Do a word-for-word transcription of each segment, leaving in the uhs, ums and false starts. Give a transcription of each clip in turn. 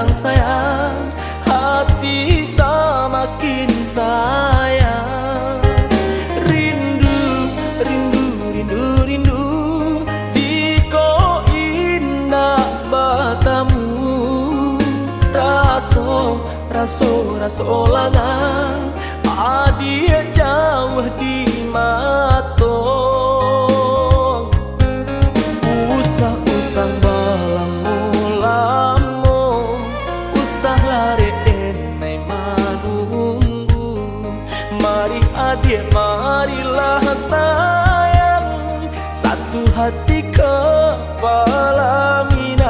Sayang, hati samakin sayang. Rindu, rindu, rindu, rindu, jiko indak batamu. Raso, raso, raso langang, adiak jauah di mato. Usah-usah balamo-lamo, usah larek denai manunggu. Mari adiak, marilah sayang, satu hati ka palaminan.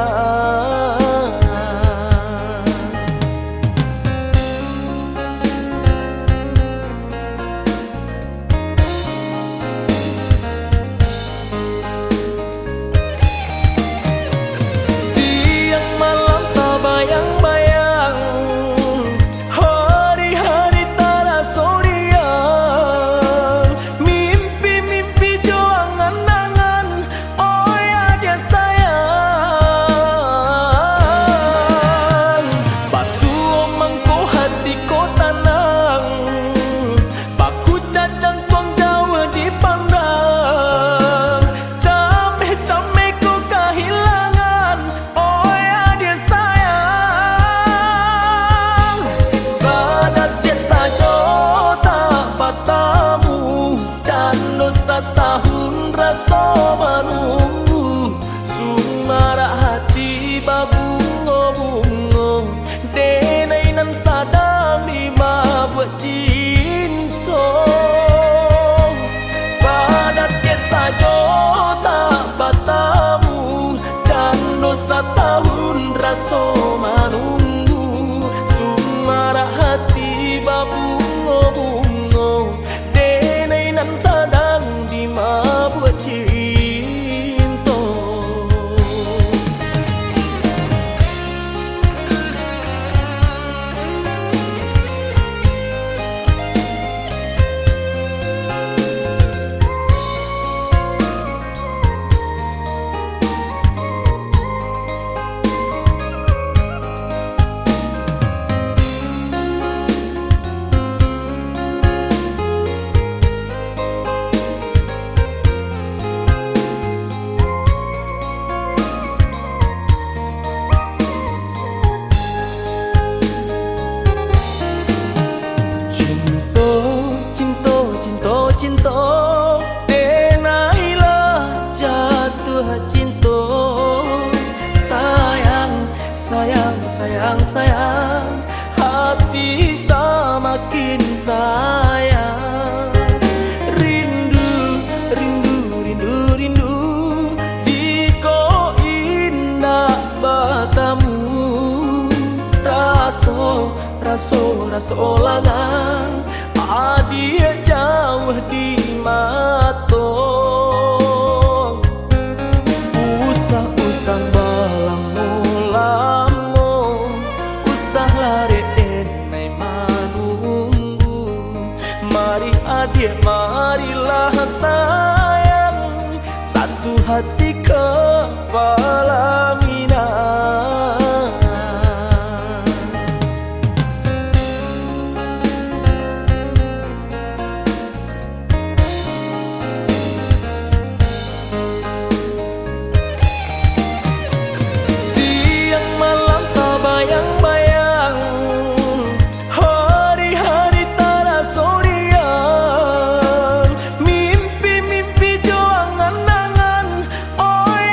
Siang malam tabayang-bayang, hari-hari taraso riang, mimpi-mimpi jo angan-angan, oi adiak sayang. Basuo mangko hati ko tanang, bakucak jantuang jauah dipandang, cameh-cameh ko kahilangan, oi adiak sayang. Sadatiak sajo tak batamu, cando satahun raso manunggu, sumarak hati babungo-bungo, denai nan sadang dimabuak cinto. Sadatiak sajo tak batamu, cando satahun raso manunggu, sumarak hati babungo-bungo, denai nan sadang dimabuak cinto. Cinto, cinto, cinto, cinto, denailah jatuah cinto. Sayang, sayang, sayang, sayang, hati samakin sayang. Rindu, rindu, rindu, rindu, jiko indak batamu. Raso, raso, raso langang, adiak jauah di mato. Usah-usah balamo-lamo, usah larek denai manunggu. Mari adiak, marilah sayang, satu hati ka palaminan. Siang malam tabayang-bayang, hari-hari taraso riang, mimpi-mimpi jo angan-angan, oi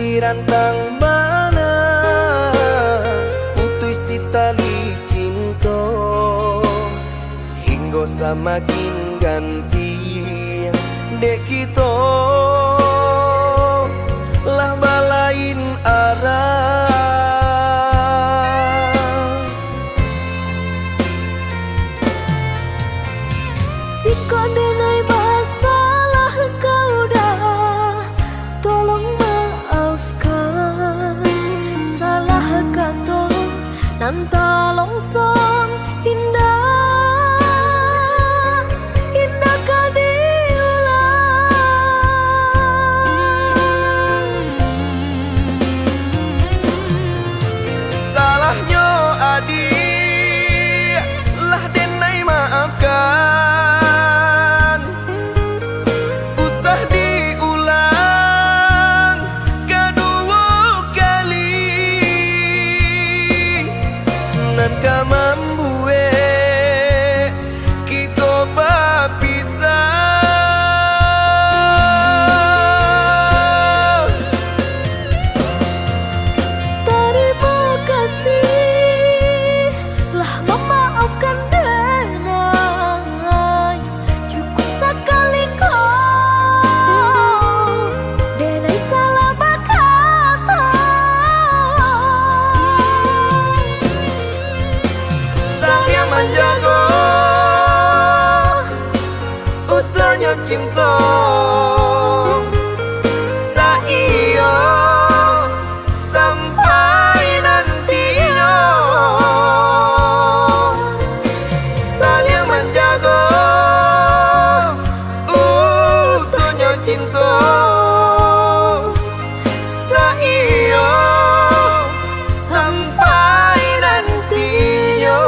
Dirantang bana putuih si tali cinto, hinggo samakin ganti dek kito lah balain arah. Jikok denai basalah ka uda, tolong maafkan. Salah kato nan talonsong indak, indak ka diulang. Salahnyo adiak lah denai maafkan. Usah diulang kaduo kali, nan ka mambuek kito bapisah. Tarimo kasih lah mamaafkan denai. Cukuik sakali ko, denai salah bakato. Saliang manjago utuhnyo cinto, saiyo sampai nantinyo. Saliang manjago utuhnyo cinto, saiyo sampai nantinyo.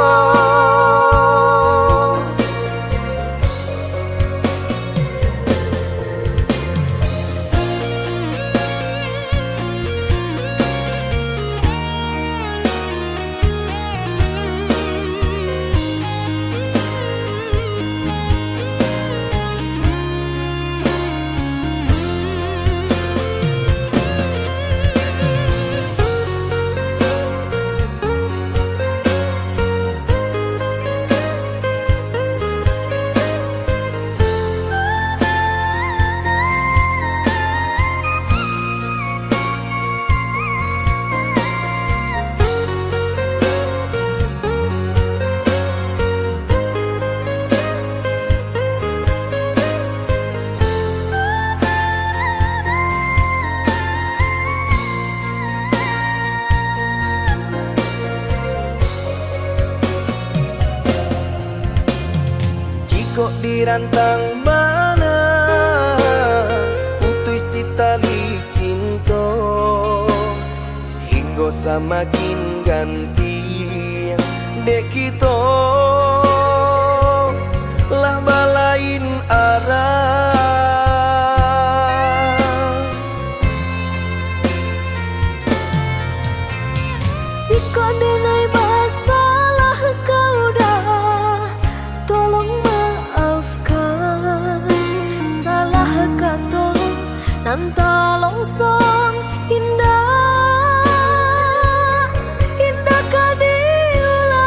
Jikok dirantang bana putuih si tali cinto, hinggo samakin ganti dek kito lah balain arah. Jikok denai basalah ka uda, tolong maafkan. Salah kato nan talonsong indak, indak ka diulang.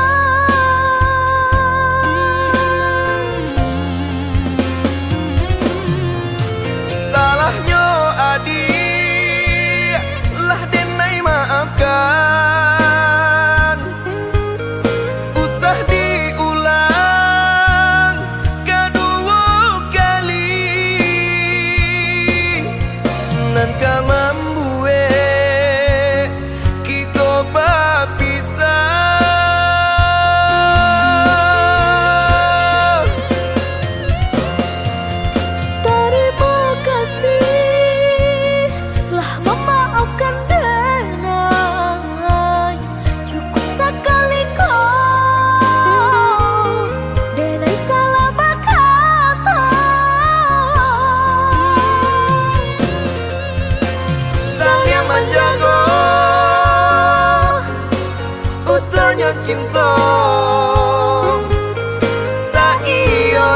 Salahnyo adiak lah denai maafkan. Usah diulang kaduo kali, nan ka mambuek kito bapisah. Tarimo kasih lah mamaafkan denai. Cukuik sakali ko, denai salah bakato. Saliang manjago utuhnyo cinto, saiyo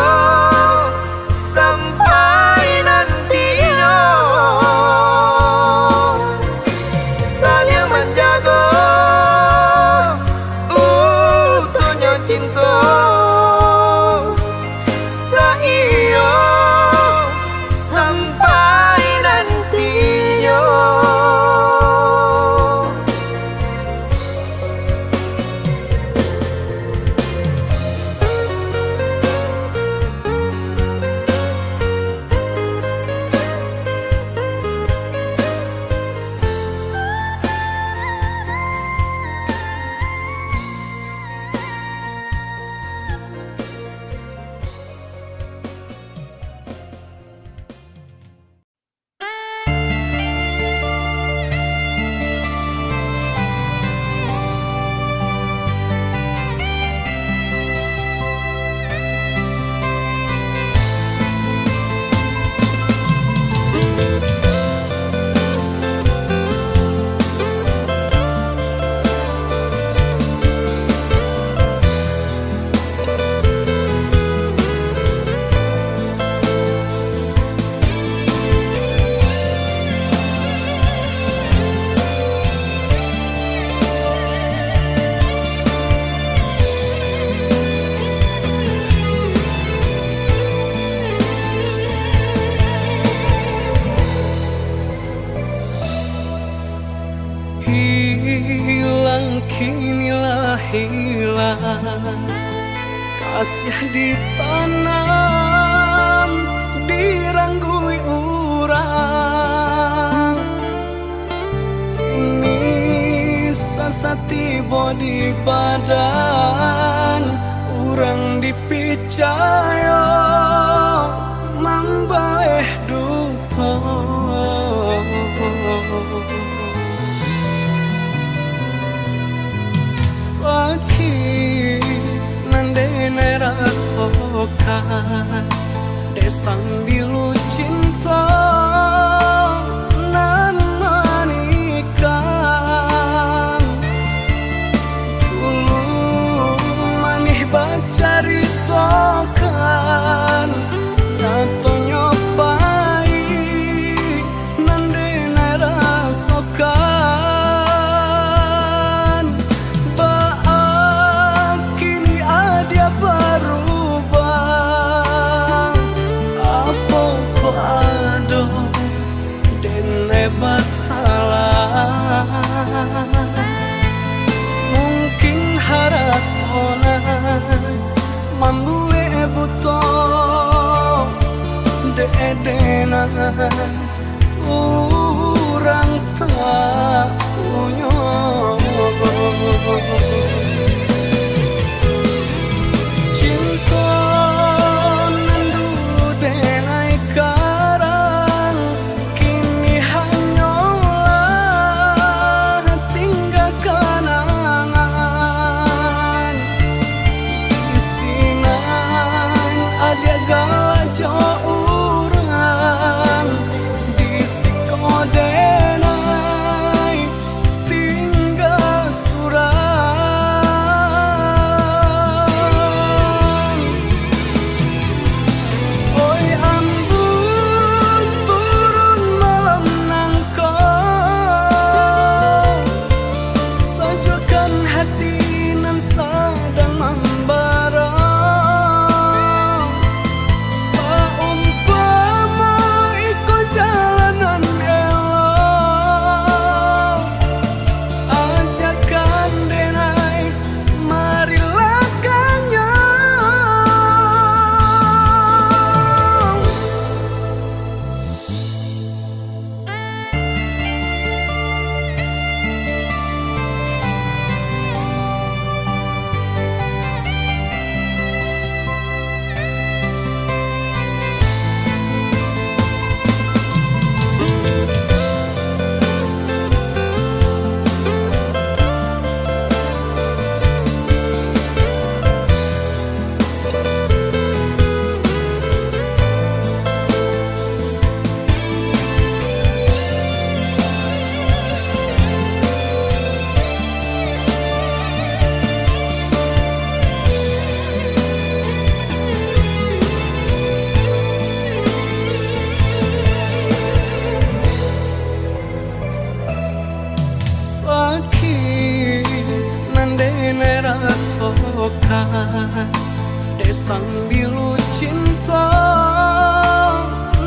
sampai nantinyo. Hilang, kini lah hilang. Kasih ditanam, diranggui urang. Kini sasah tibo di badan, urang dipicayo mambaleh duto. Sakik nan denai rasokan, dek sambilu cinto nan manikam. Dulu manih bacaritokan, nyatonyo pahik nan denai rasokan. Baa kini adiak barubah? Apo ko ado denai basalah? Mungkin harato nan mambuek buto, dek denai urang taunyo. Cinto nan dulu denai karang, kini hanyolah tingga kanangan. Di sinan adiak galak jo urang, di siko denai tingga surang. Oi ambu, turun malam nangko, sajuakkan hati nan sadang mambara. Saumpamo iko jalan nan elok, ajakan denai marilakannyo. Sakik nan denai rasokan, dek sambilu cinto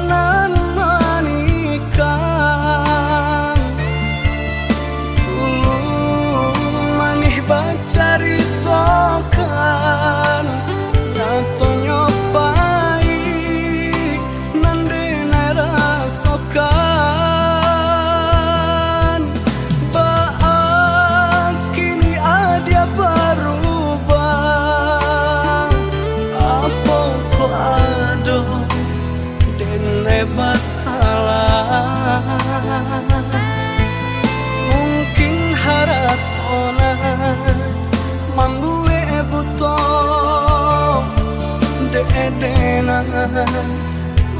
nan manikam. Dulu manih bacaritokan, nyatonyo pahik nan denai rasokan. Baa kini adiak barubah? Apo ko ado denai basalah? Mungkin harato nan mambuek buto, dek denai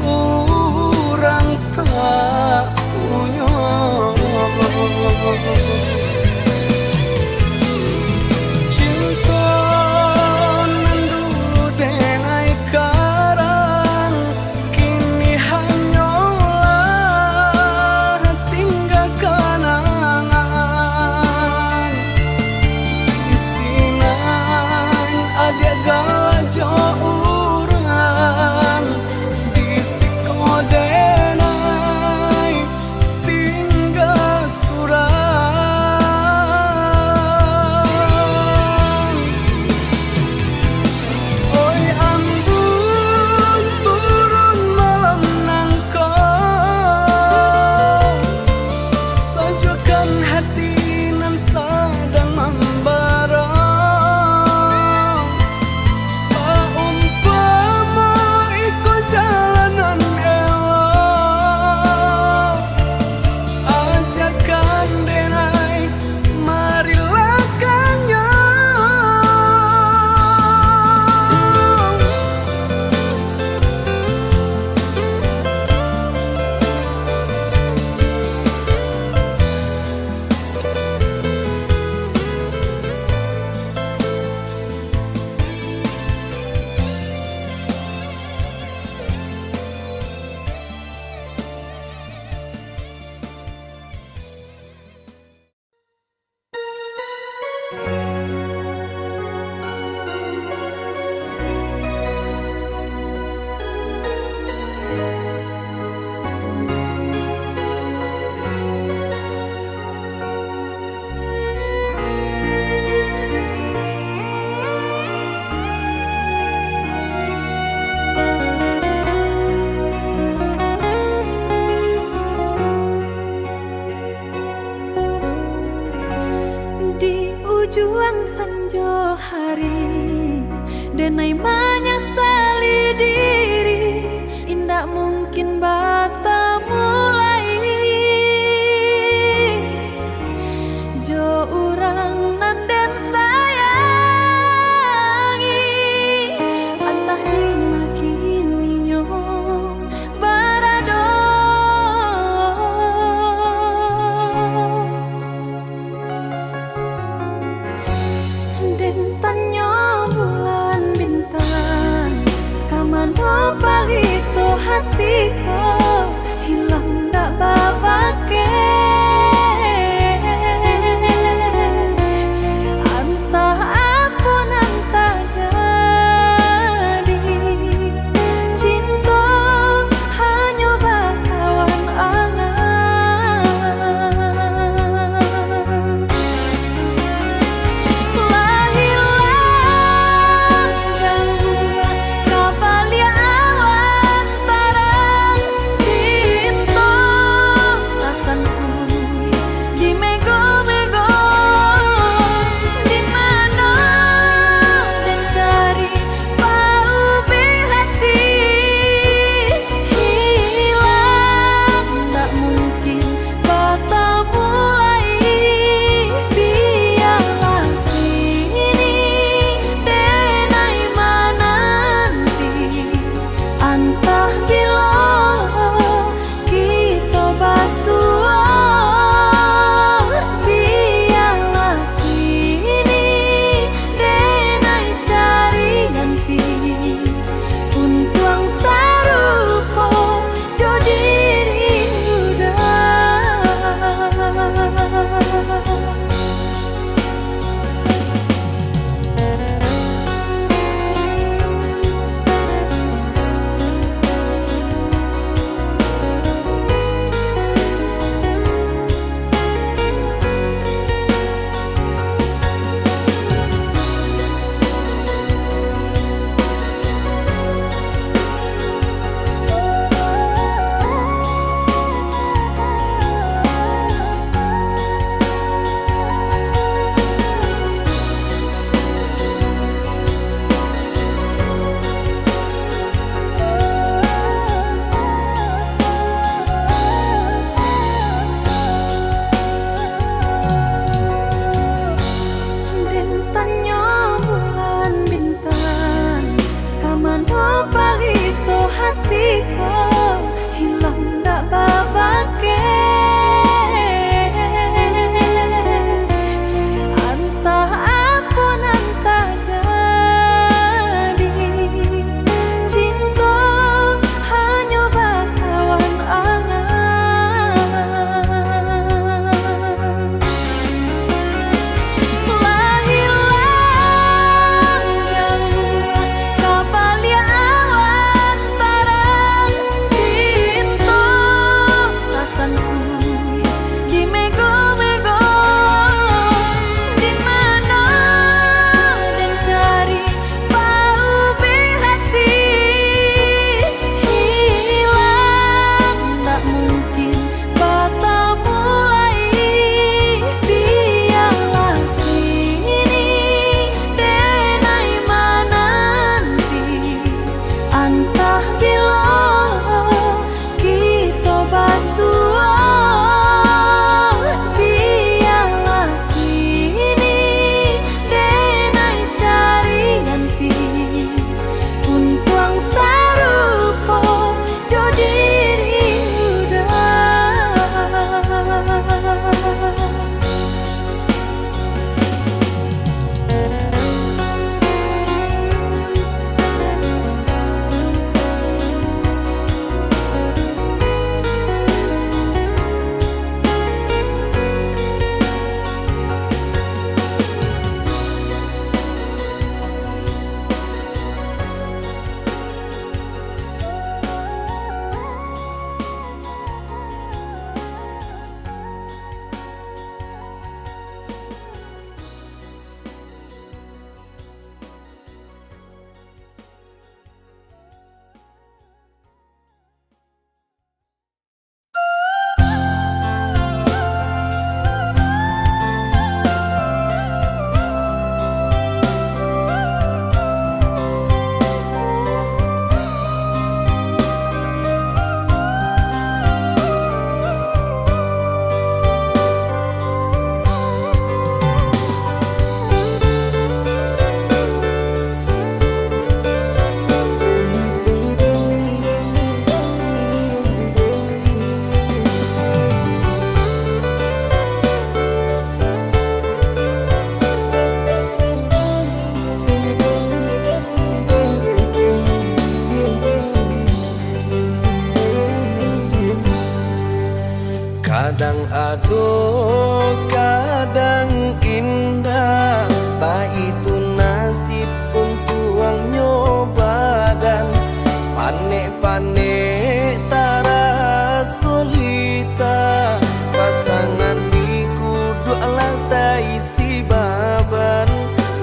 urang taunyo. Cinto nan dulu denai karang, kini hanyolah tingga kanangan. Di sinan adiak galak jo urang, di siko denai tingga surang. Di ujuang sanjo hari, denai manyasali diri, indak mungkin batamu lai jo urang nan den sayangi, antah di ma kini nyo barado. Den tanyo bulan bintang, ka mano palito hati ko, hilang dak babakeh.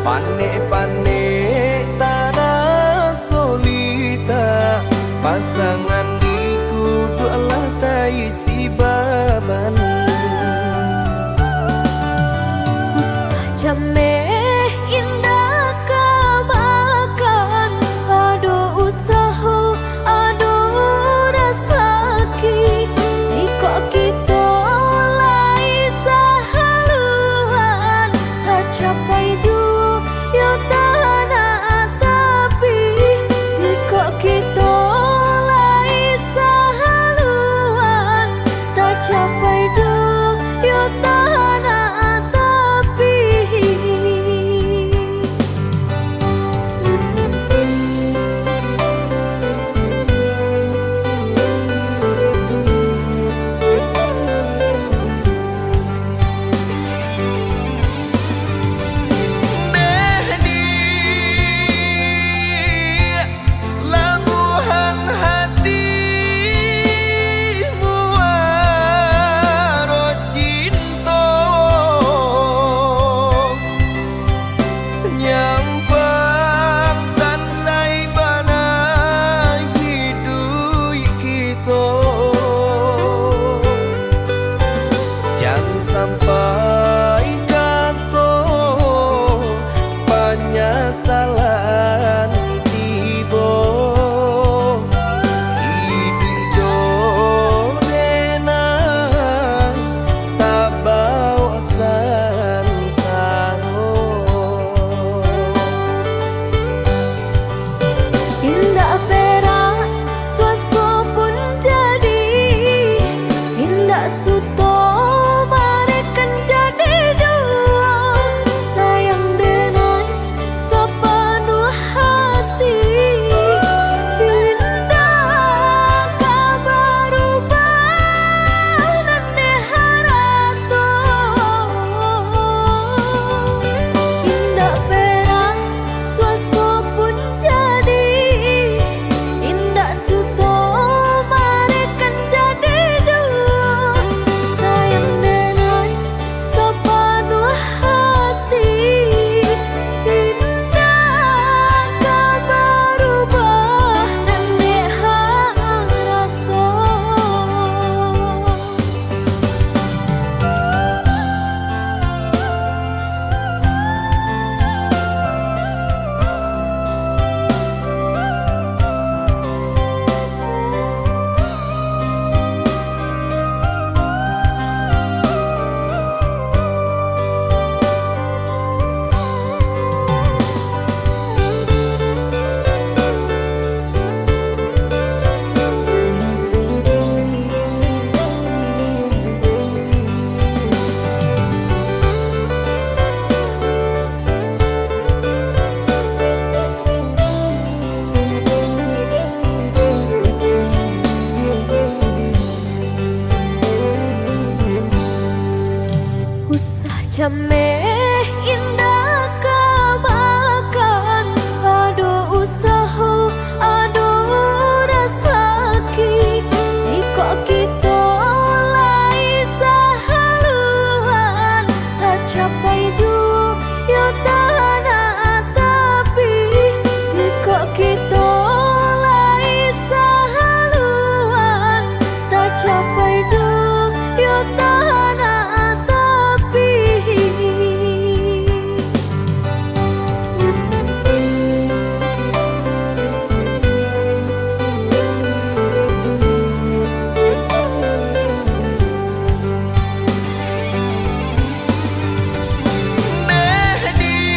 Panek-panek taraso litak, pasangan di kuduak lah taisi baban. Usah jameh indak ka makan, ado usaho, ado rasaki. Jikok kito lai sahaluan, tacapai juo yo tanak tapi. Jikok kito lai sahaluan, tacapai juo yo tanak tapi. Deh di labuahan hati muaro cinto, nyampang sansai bana hiduik kito. Jan sampai kato panyasalan tibo, hiduik jo denai tabao sansaro. Indak perak suaso pun jadi, indak suto marekan jadi juo. Sayang denai sapanuah hati, indak ka barubah nan dek harato. Indak perak suaso pun jadi, indak suto marekan jadi juo. Sayang denai sapanuah hati, indak ka barubah nan dek harato. Usah jameh indak ka makan, ado usaho, ado rasaki. Jikok kito lai sahaluan, tacapai juo yo tanak tapi. Jikok kito lai sahaluan, tacapai juo yo tanak tapi. Deh di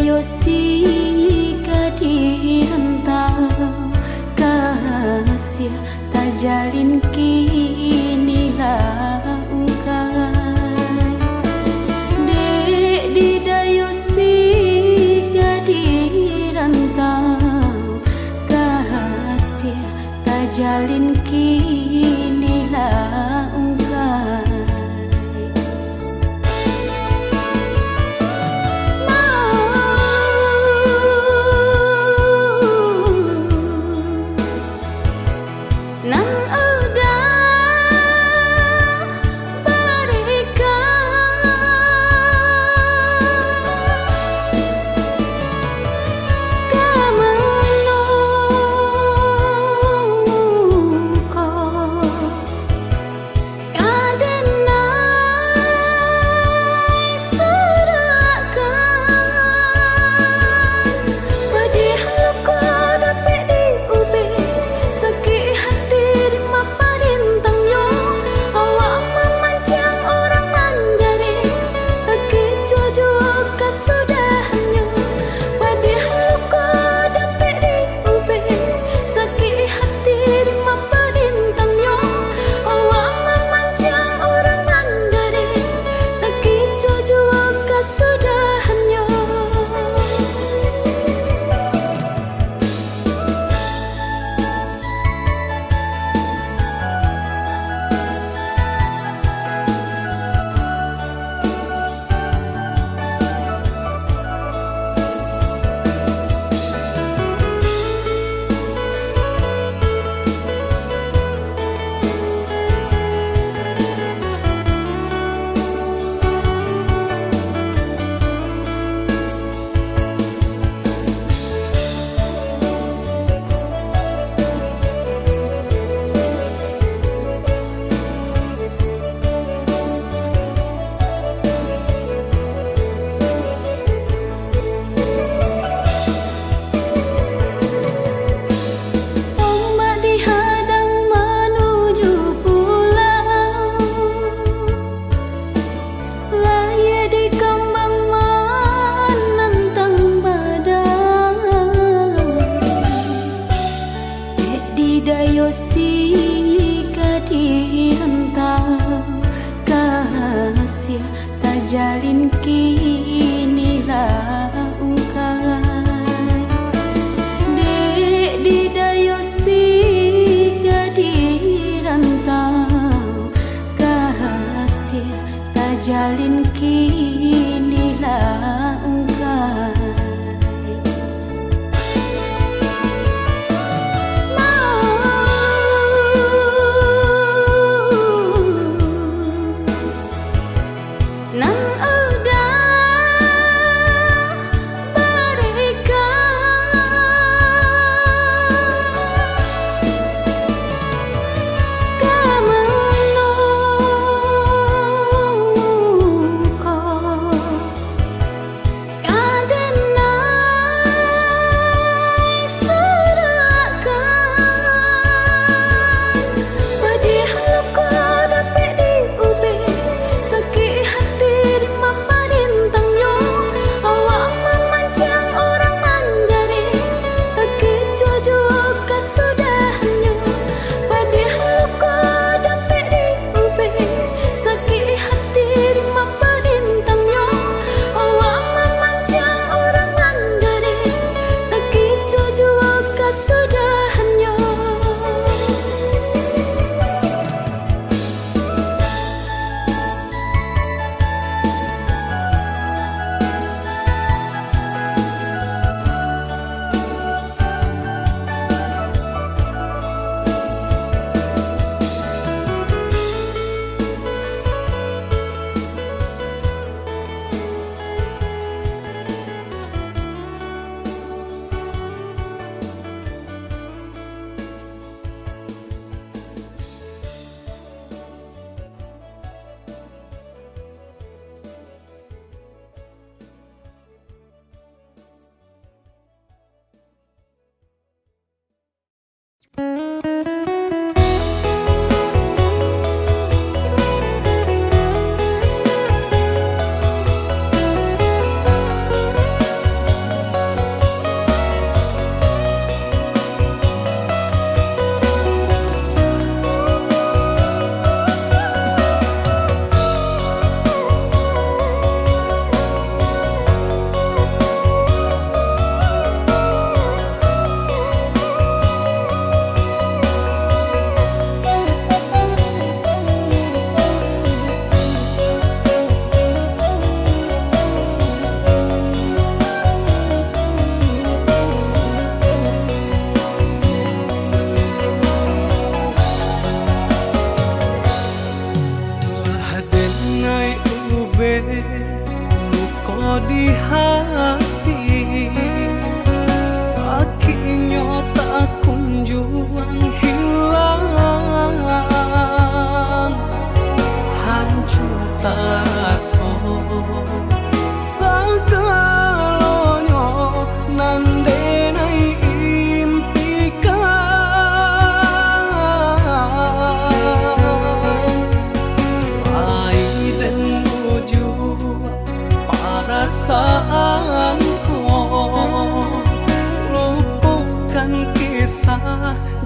Yo si gadih rantau, kasiah tajalin kini lah ungkai. Dek di dayo si gadih rantau, kasiah tajalin kini lah ungkai. Nan udah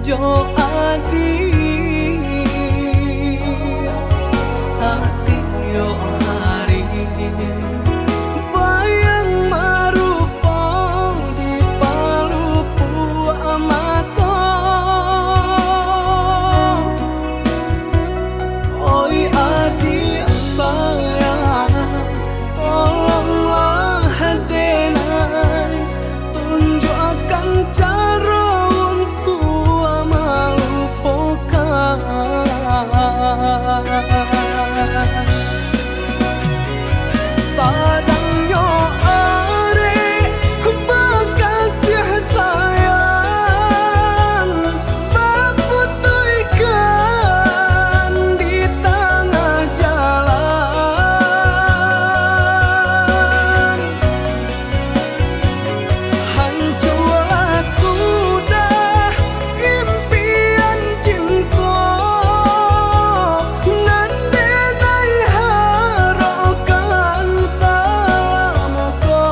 jo adiak. Satiok ari bayang marupo di palupuak mato. Oi adiak sayang, tolonglah denai tunjukkan caro untuak malupokan. Sadangnyo arek bakasiah sayang baputuihkan di tangah jalan. Hancurlah sudah impian cinto nan denai harokkan salamo ko.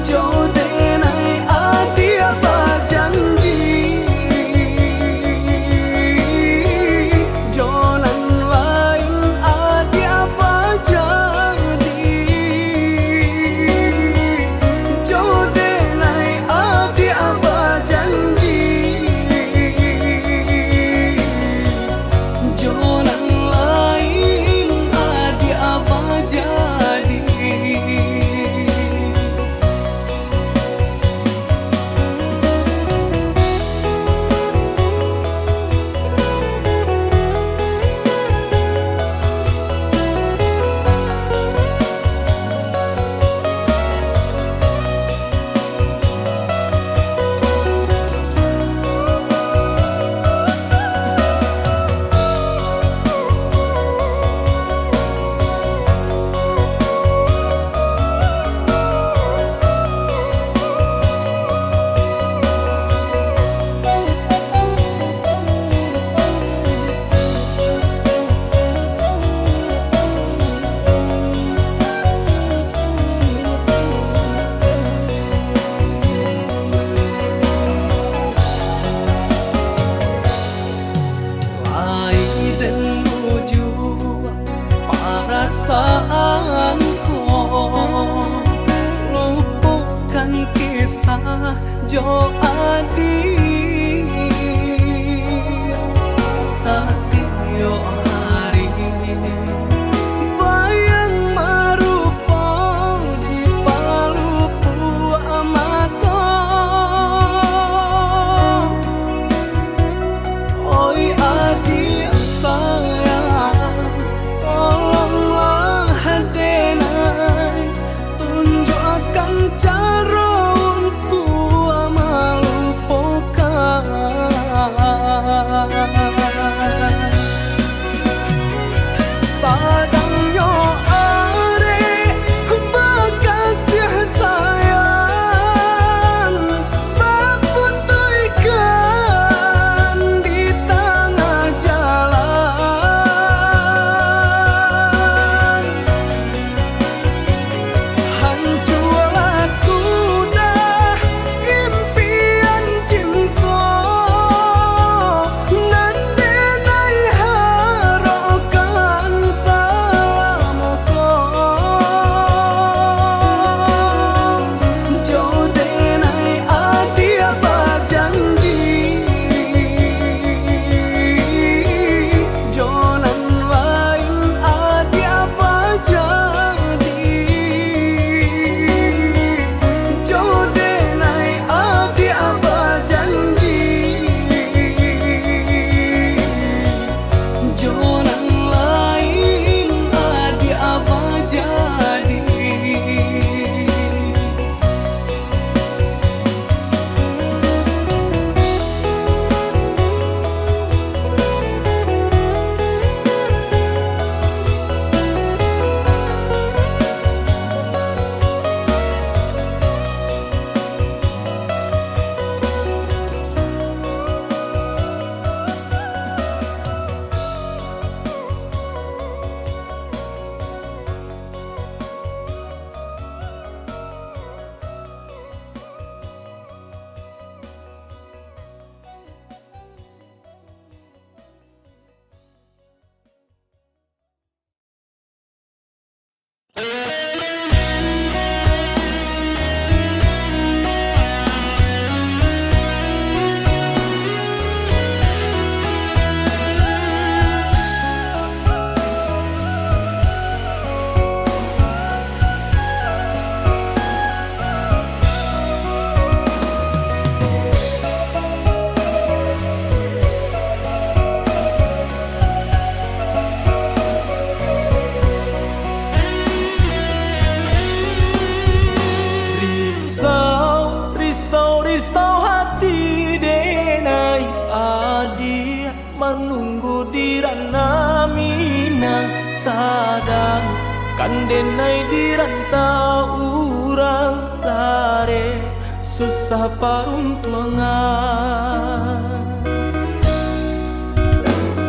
Jo denai adiak bajanji, jo nan lain adiak bajadi. Jo denai adiak bajanji, jo nan lain adiak bajadi. Lai den bujuak parasaan ko, lupokan kisah jo adiak. Satiok ari bayang marupo di palupuak mato. Oi adiak sayang, tolonglah denai tunjukkan caro untuak malupokan. Andenai di rantau urang lareh, susah paruntuangan.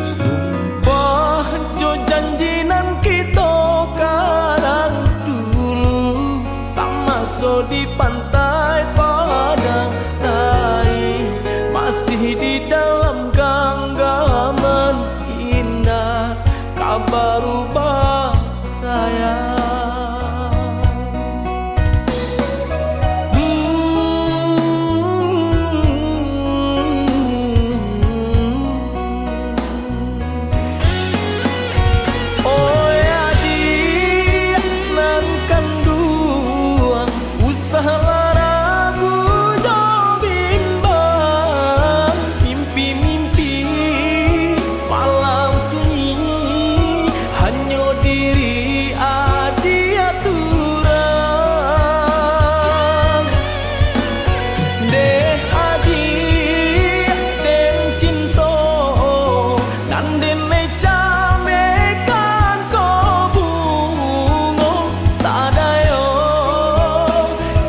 Sumpah jo janji nan kito karang dulu, samaso di pantai Padang Lain, masih di dalam ganggaman indah, ka barubah sayang. Oi adiak nan kanduang, usahlah ragu jo bimbang. Mimpi-mimpi malam sunyi, hanyo diri adiak surang. Deh adiak, den cinto, nan den camekan ko bungo, tadayo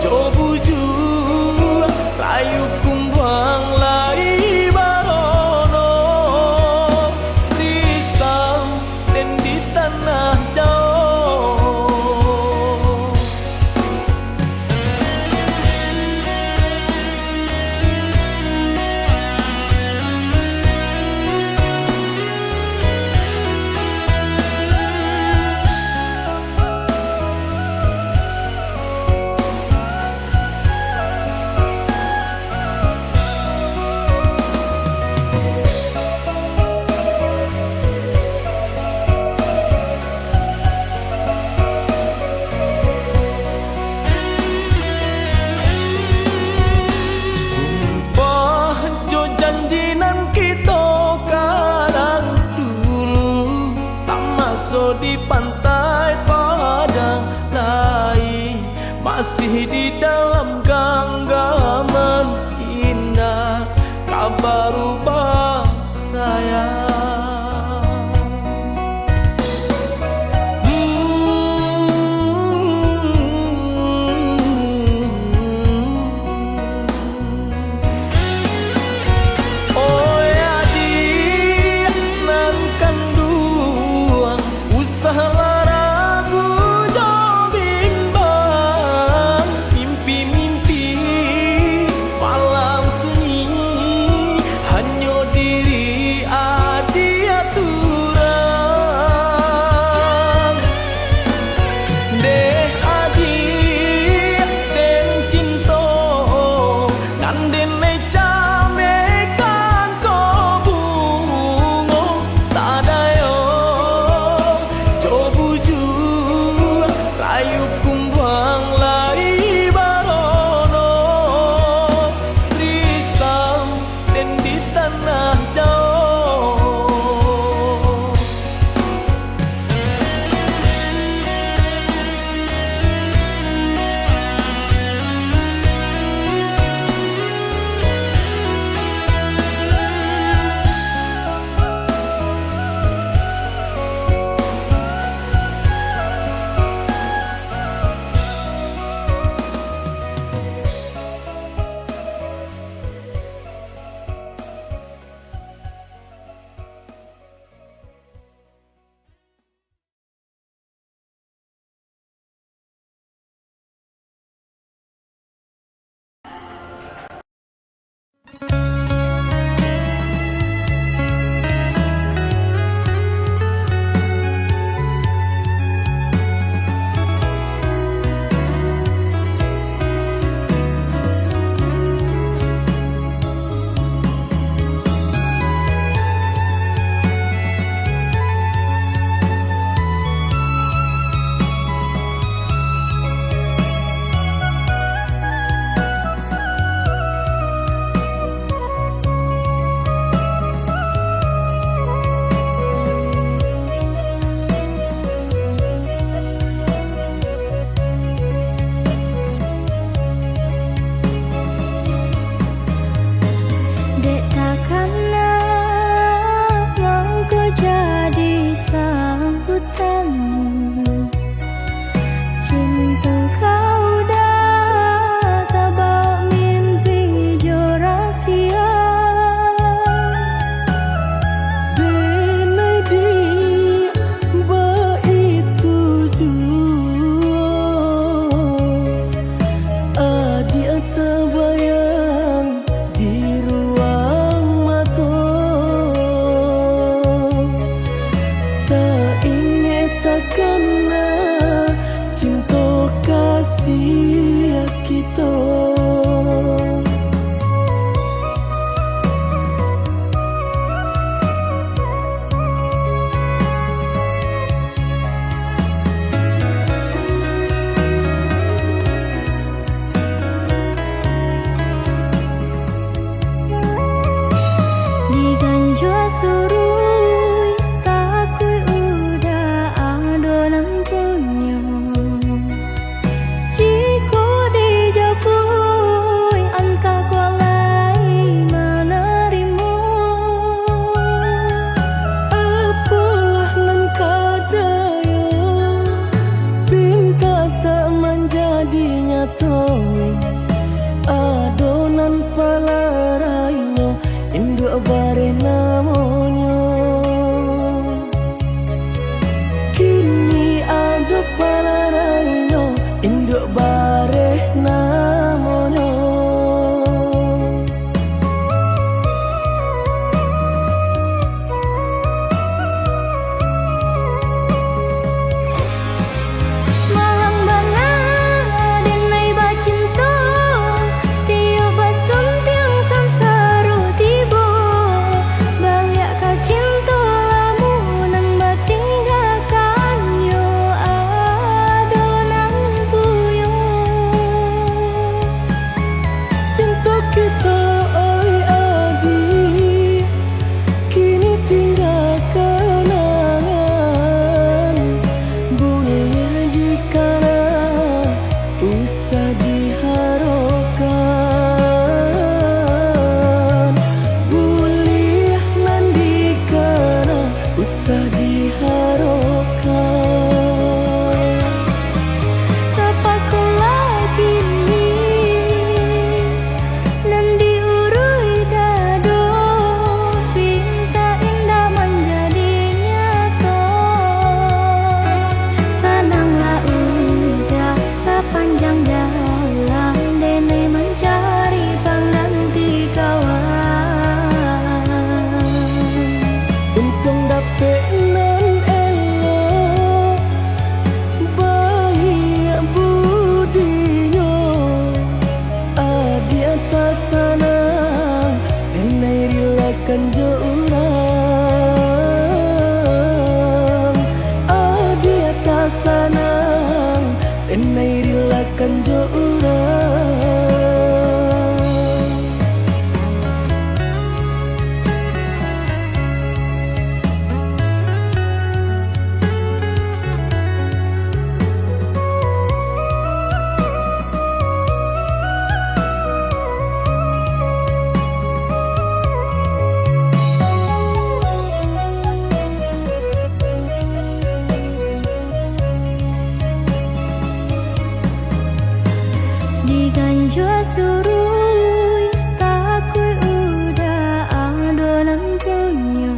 jo bujua, rayu kumbuang lai barono, risau den di tanah jauah. Sumpah jo janji nan kito karang dulu, samaso di pantai Padang Lain, masih di dalam ganggaman indah, ka barubah sayang. Oi adiak nan kanduang, usahlah ragu jo bimbang. Mimpi Tangkau dah tabao mimpi jo rasia. Denai di baitu juo, adiak tabayang di ruang mato. Taingek takana cinto kasiah kito. Diganjua suruik, takuik udah ado nan punyo. Jikok dijapuik, antah kok lai manarimo. Apolah nan ka dayo, pinta tak manjadi nyato. Ado nan palarainyo, induak bareh namonyo. Kini ado palarainyo, induak bareh namonyo. Malang bana denai bacinto, tiok basuntiang sansaro tibo. Baliak ka cinto lamo nan batinggakan, yo ado nan punyo. Cinto kito, oi adi, kini tingga kanangan. Buliah dikana, usah diharokan. Buliah nan dikana, usah diharokan. Tapasolah kini nan diuruih dado, pinta indak manjadi nyato. Sananglah udah sapanjang jalan, denai mancari pangganti kawan. Untuang dapek nan elok, baiak budinyo, adiak tasanang, denai rilakan jo urang. Adiak tasanang, denai rilakan jo urang. Diganjua suruik, takuik udah ado nan punyo.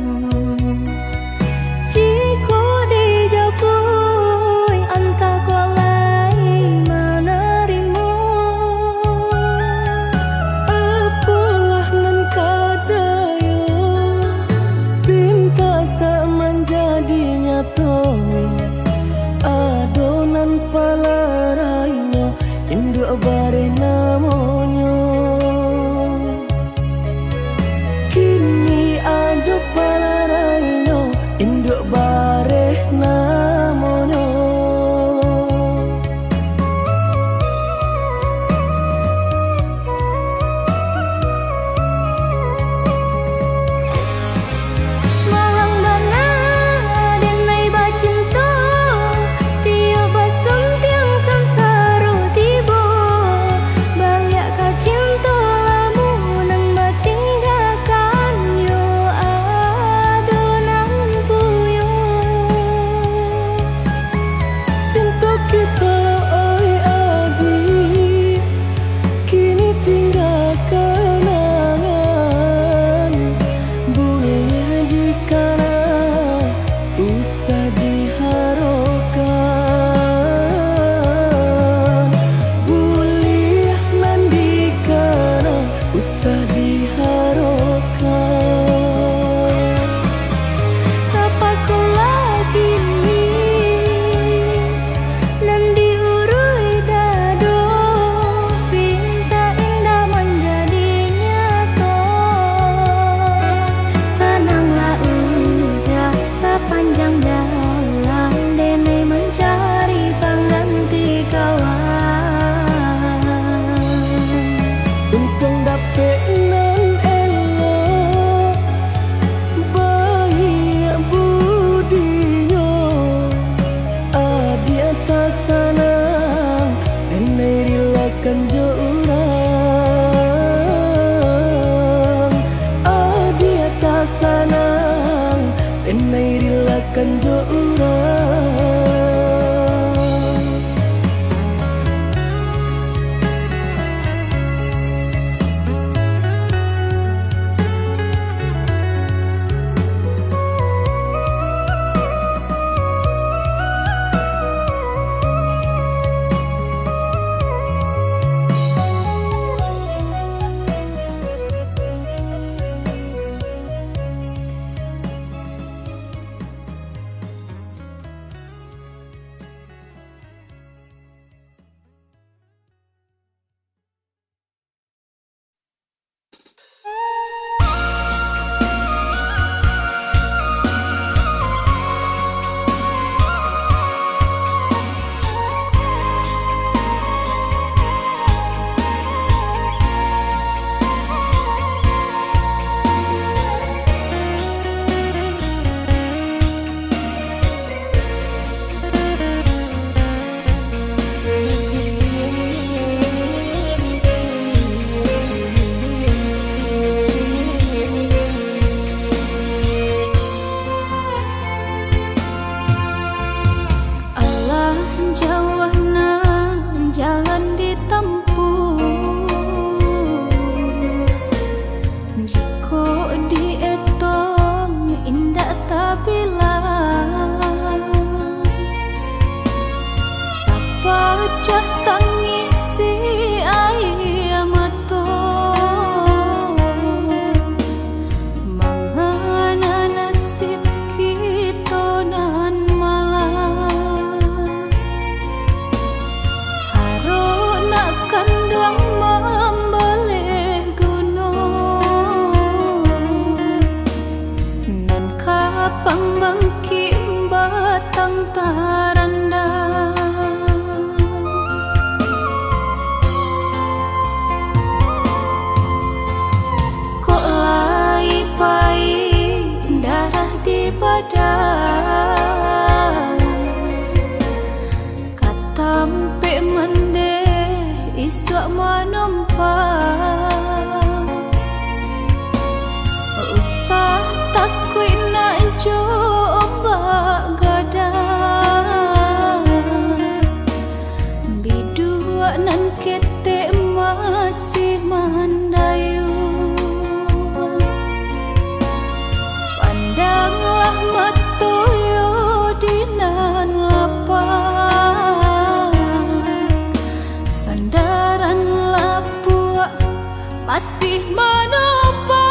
Jikok dijapuik, antah kok lai manarimo. Apolah nan ka dayo, pinta tak manjadi nyato. Ado nan palarainyo, induak bareh namonyo. Kan jo urang. Alah jauah nan jalan ditampuah, jikok dietong indak tabilang. Tapacah tangisi aia mato, mangana nasib kito nan malang. Harok nak kanduang mambaleh gunung, nan ka pambangkik batang tarandah. Kok lai pai darah di badan, ka tampek mandeh isuak manompa. Usah takuik nak jo ombak gadang, biduak nan ketek masih mandayuang. Pandanglah mato yo di nan lapang, sandaran lapuak masih manopang.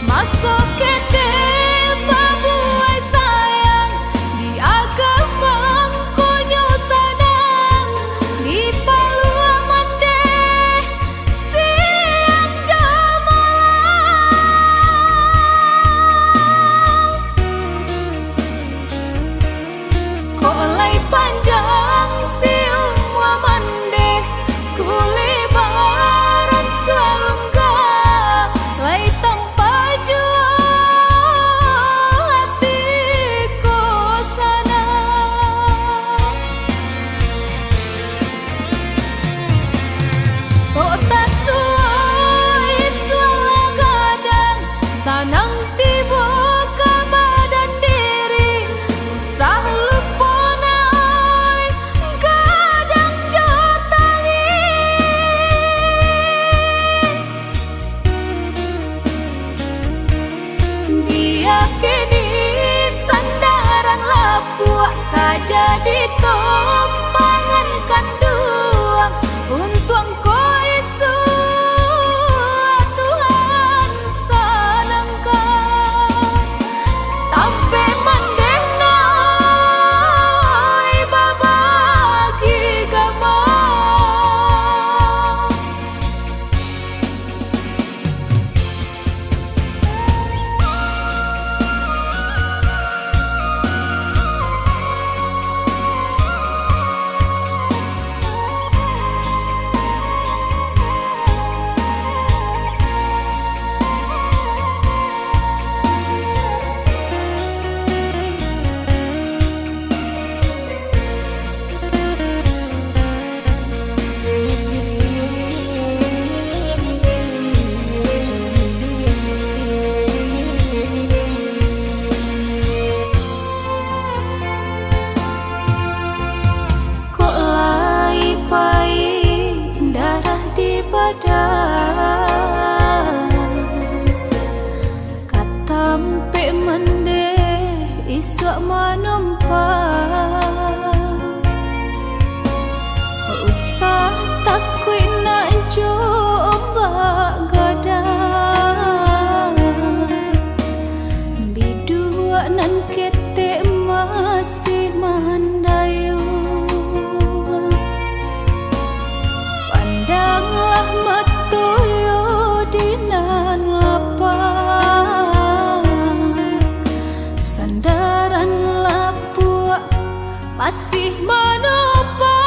Maso ketek babuai sayang, di agama ngkonyo sanang, di paluah mandeh siang jo malam. Kok lai panjang si umua mandeh, kulibaran salungga, lai tampa juo ati ko sanang. Kok tasuo isuak lah gadang, sanang tibo ka badan diri, usah lupo nai gadang jo tangih. Bia kini sandaran lapuak ka jadi tompangan kanduang, untuang ko isuak Tuhan sanangkan. Tampek mandeh nai babagi gama. manumpang. Usah takuik nak jo ombak gadang, biduak nan ketek masih mandayung. Pandanglah mato yo di nan lapang, sandaran lapuak masih manopang.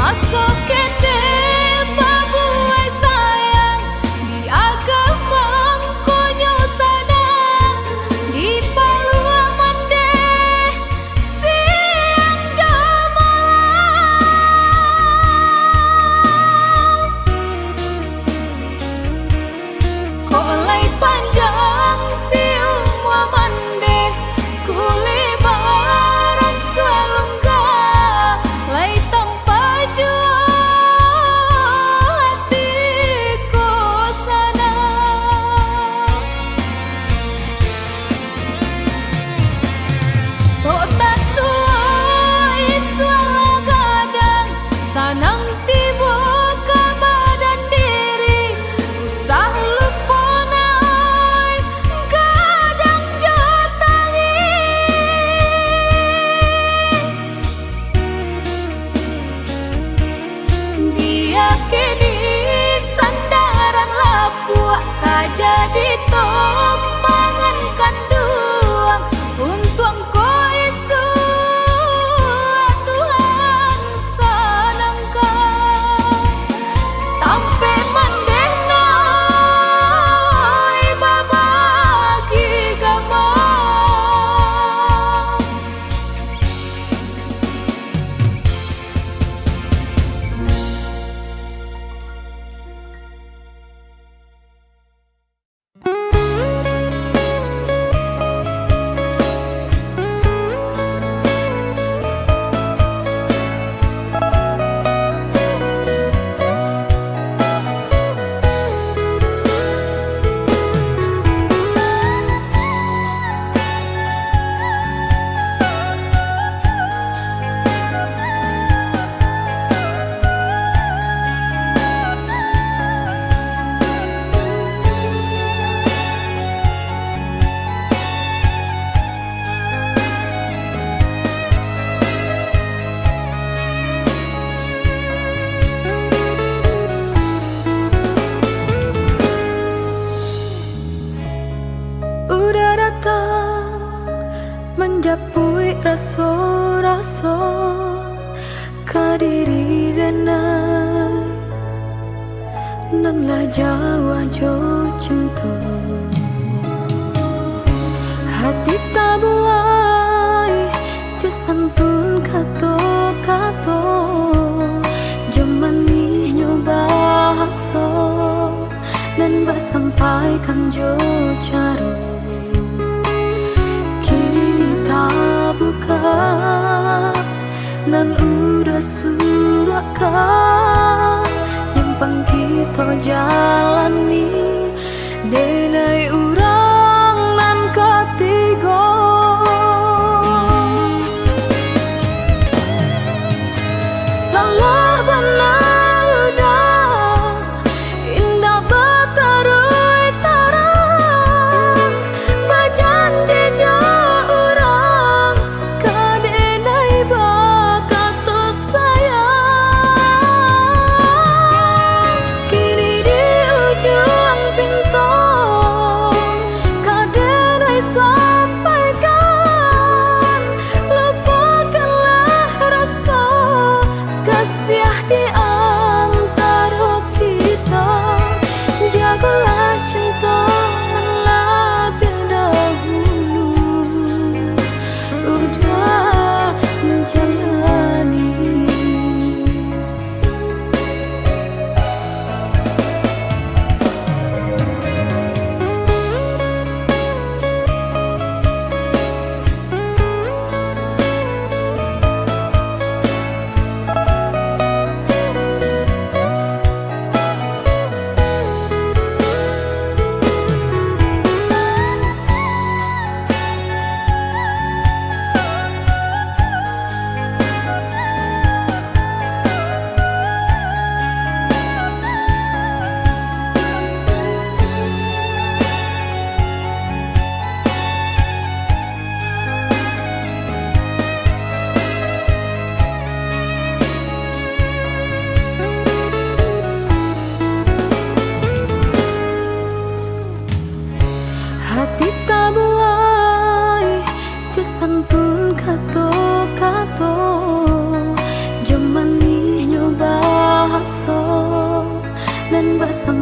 Maso ketek babuai sayang, di agama ngkonyo sanang, di paluah mandeh siang jo malam. Kok lai panjang si umua mandeh, kulebaran salungga, lai tampak juo ati ko sanang. Kok tasuo isuak lah gadang, sanang tibo ka badan diri, usah lupo nai gadang jo tali. Bia kini sandaran lapuak ka jadi tompangan kanduang, untuang ko isuak Tuhan sanangkan. Tampek mandeh nai babagi gamang. Udah datang manjapuik raso-raso ka diri denai nan lah jauah jo cinto. Hati tabuai jo santun kato-kato, jo manihnyo bahaso nan basampaikan jo caro. Kini tabuka nan udah surakkan, nyampang kito jalani, denai urang nan katigo. Salah bana udah indak bataruih tarang, bajanji jo urang ka denai bakato sayang. Kini di ujuang pinto,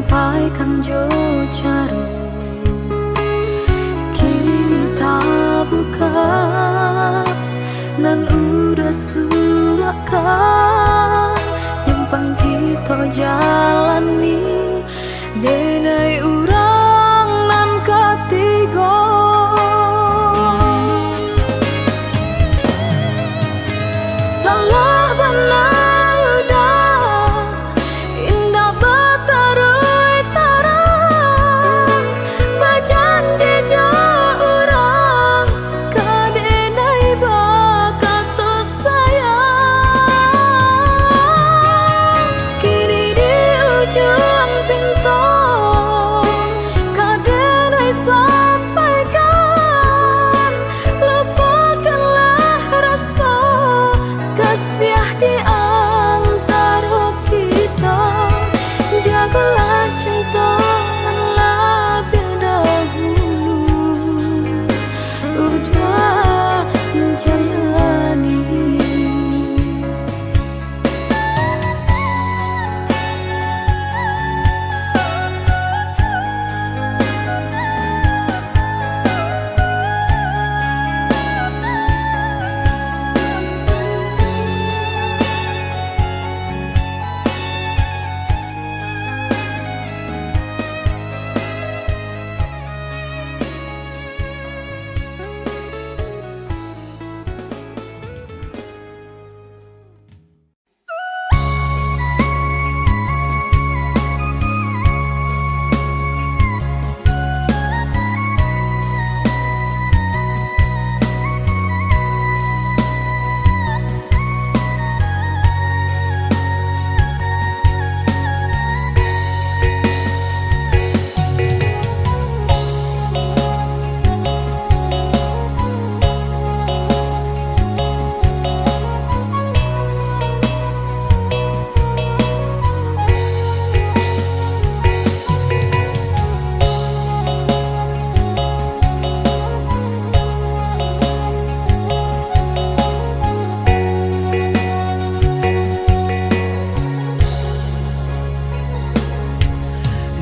sampaikan jo caro. Kini tabuka nan udah surahkan, nyampang kito jalani, denai urang nan katigo. Salah bana udah, indak bataruih tarang, bajanji jo urang, ka denai bakato sayang. Kini di ujuang pinto, ka denai sampaikan, lupakanlah raso kasiah di antaro kito. Jagolah cinto nan labiah dahulu, udah manjalani.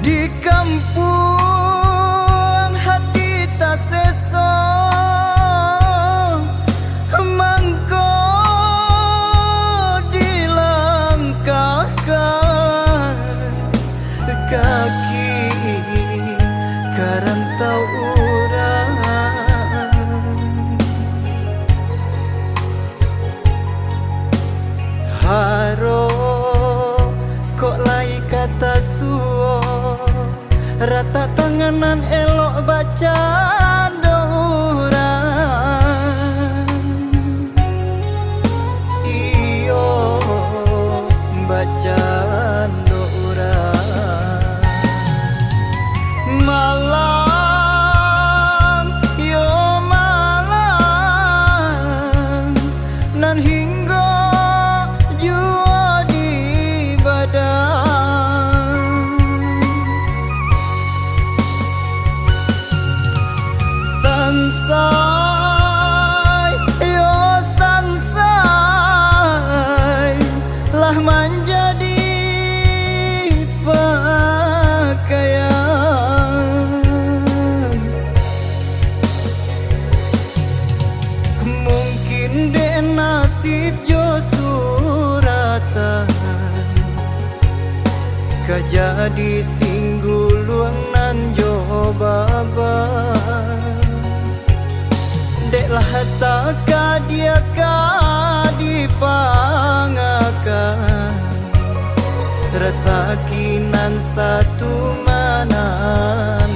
Di kampuang hati taseso, mangko dilangkahkan kaki ka rantau urang. Haro kok lai ka tasuo, ratak tangan nan elok bacando urang. Iyo, bacando urang. Malam, iyo malam, nan hinggo juo di badan. Sansai, iyo sansai, lah manjadi pakaian. Mungkin dek nasib jo suratan, ka jadi singguluang nan jo baba. Dek lah takadiak ka dipangakan, rasaki nan satu manantukan.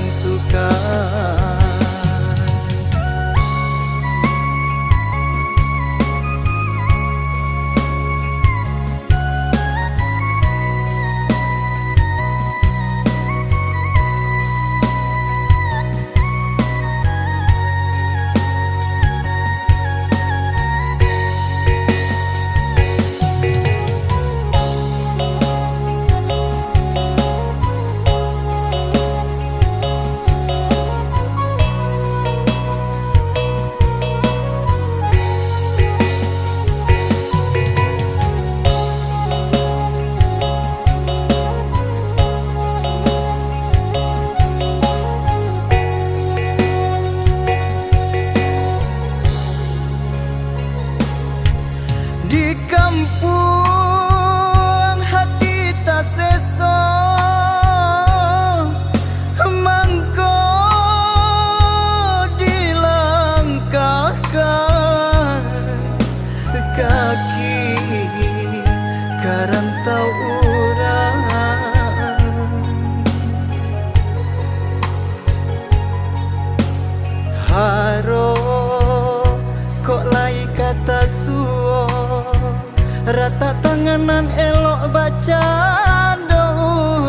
Ratak tangan nan elok bacando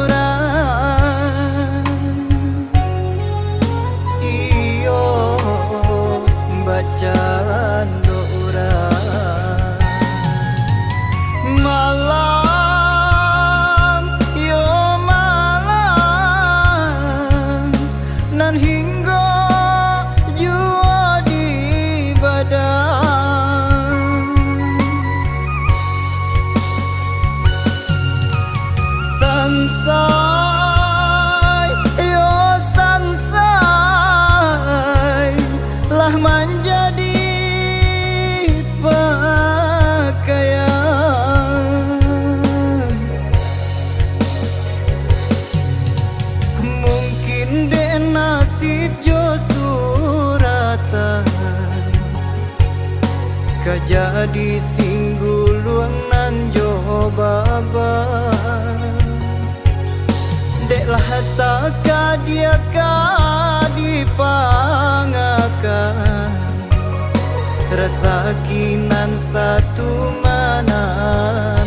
urang. Iyo, bacando urang. Malam, yo malam, nan hinggo juo di badan. Sansai, yo sansai, lah manjadi pakaian. Mungkin dek nasib jo suratan, ka jadi singguluang nan jo baban. Dek lah takadiak ka dipangakan, rasaki nan satu manantukan.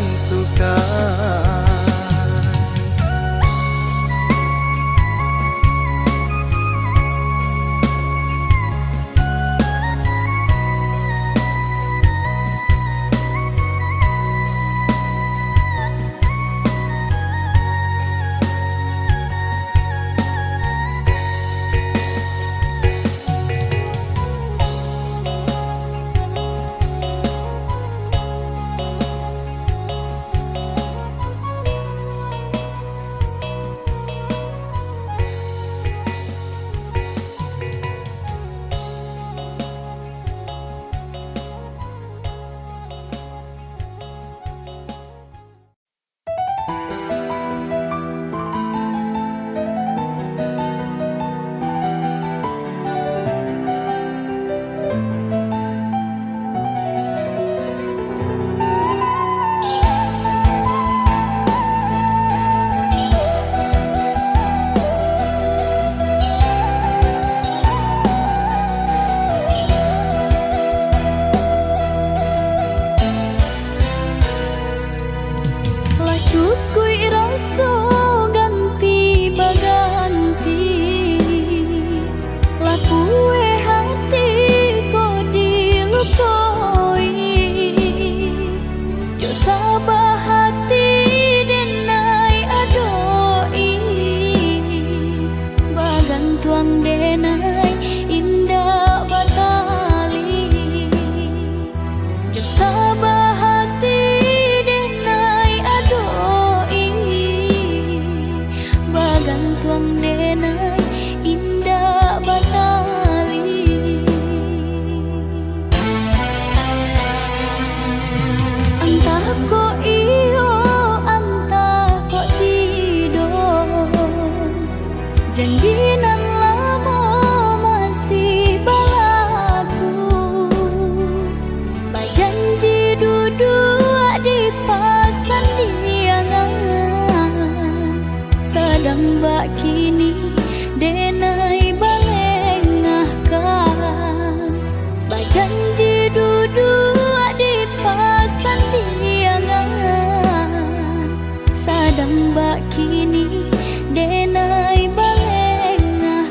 Lah cukuik raso ganti baganti, lapueh ati ko dilukoi. Jo sabah ati denai adok-i, bagantuang denai indak batali. Jo sabah ati denai adok-i, bagantuang denai indak batali. Antah kok iyo, antah kok tidak, janji nan lamo masih balaku. Bajanji duduak di pasandiangan, sadang bak kini denai balengahkan. Bajanji duduak di pasandiangan, sadang bak kini denai balengahkan.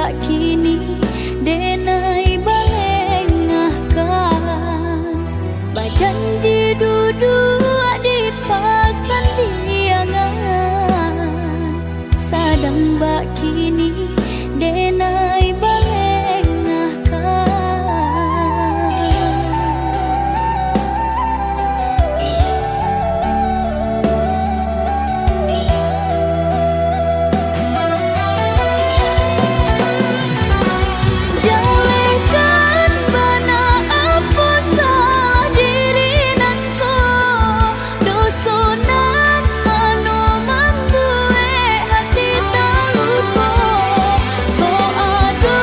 Kini denai balengahkan, bajanji duduak di pasandiangan, sadang bak kini denai balengahkan. Jalehkan bana apo salah diri nan ko, doso nan mano mambuek hati taluko. Kok ado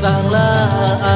Datanglah